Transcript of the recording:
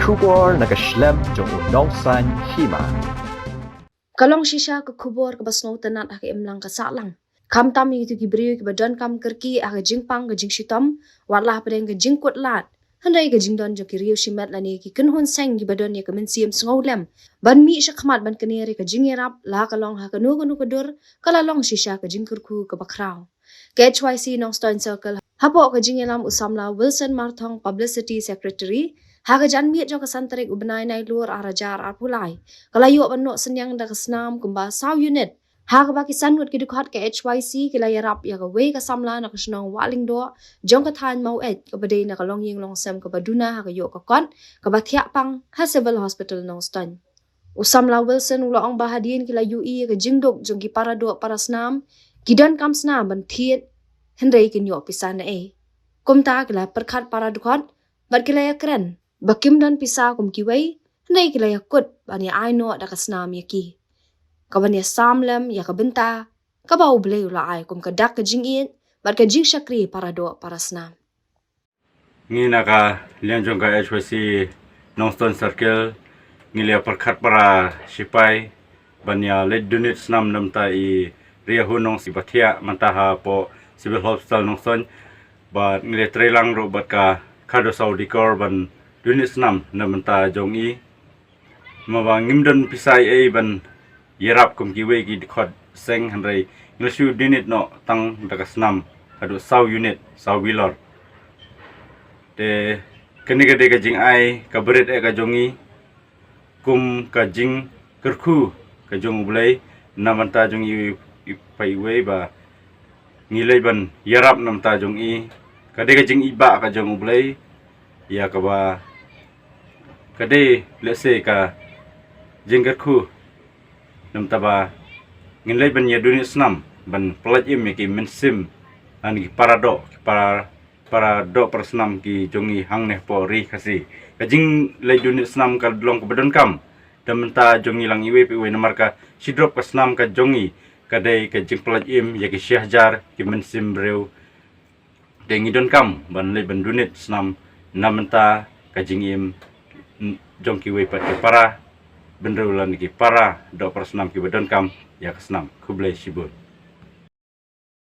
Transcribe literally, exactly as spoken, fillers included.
Khubor na ka shlem jong u nongsan hima. Ka long shisha ka khubor kaba sngewtynnat ha ka imlang ka sahlang. Khamtam ïa kito ki briew kiba donkam kyrkieh ha ka jingpang ka jingshitom, wat la hapdeng ka jingkut lad. Hynrei ka jingdon jong ki riew shimet lane ki kynhun seng kiba don ïa ka mynsiem sngewlem ban mih shakhmat ban kner ïa ka jingïarap, la ka long ha kano kano ka dur, ka la long shisha ka jingkyrkhu kaba khraw. Ka H Y C Nongstoiñ Circle, hapoh ka jingïalam u samla Wilson Marthong, Publicity Secretary, ha ka janmiet jong ka san tarik u bnai Nailur ar hajar arphew lai, ka la ïoh ban noh synñiang da ka snam kumba saw unit, ha kaba ki san ngut ki dkhot ka H Y C ki la ïarap ïa kawei ka samla na ka shnong Wahlyngdoh jong ka thaiñ Maweit, kaba dei na ka longïing longsem kaba duna ha ka ïoh ka kot kaba thiah pang ha Civil Hospital Nongstoiñ. U samla Wilson u la ong ba hadien ki la ïohi ïa ka jingduk jong ki para doh para snam, ki donkam snam ban thied, hynrei kin ïoh pisa naei. Kumta ki la pyrkhat para dkhot bad ki la ïakren ba kim don pisa kum kiwei, hynrei ki la ïakut ban ïa ai noh da ka snam ïa ki, ka ban ïa sam lem ïa ka bynta kaba U Blei u la ai kum ka dak ka jingïeit bad ka jingshakri para doh para snam. Ngi na ka liang jong ka H Y C Nongstoiñ Circle, ngi la ïa pyrkhat para shipai ban ïa leit donate snam na bynta i Riahu Nongsi ba thiah mynta hapoh Civil Hospital Nongstoiñ, bad ngi la ïa treilang ruh bad ka khatduh saw dikor ban donate snam na bynta jong i. Namar ba ngim don pisa ei ei ban ïarap kum kiwei ki dkhot seng, hynrei ngi la shu donate noh tang da ka snam haduh saw unit, saw wheeler. Te kane ka dei ka jingai kaba rit eh ka jong ngi, kum ka jingkyrkhu ka jong U Blei na bynta jong i, i pa iwei ba ngi leit ban ïarap na bynta jong i. Ka dei ka jingïeit ka jong U Blei ïa kaba ka dei lehse ka jingkyrkhu na bynta ba ngin leit ban ïa donate snam ban pyllait im ïa ki mynsiem lane ki para doh, ki para, para doh para snam ki jong ngi hangne hapoh Ri Khasi. Ka jingleit donate snam ka long kaba donkam da bynta jong ngi lang iwei pa iwei, namar ka shi drop ka snam ka jong ngi ka dei ka jingpyllait im ïa ki shi hajar ki mynsiem briew. Te ngi donkam ban leit ban donate snam na bynta ka jingim jong kiwei pat ki para bynriew lane ki para doh para snam kiba donkam ïa ka snam. Khublei shibun.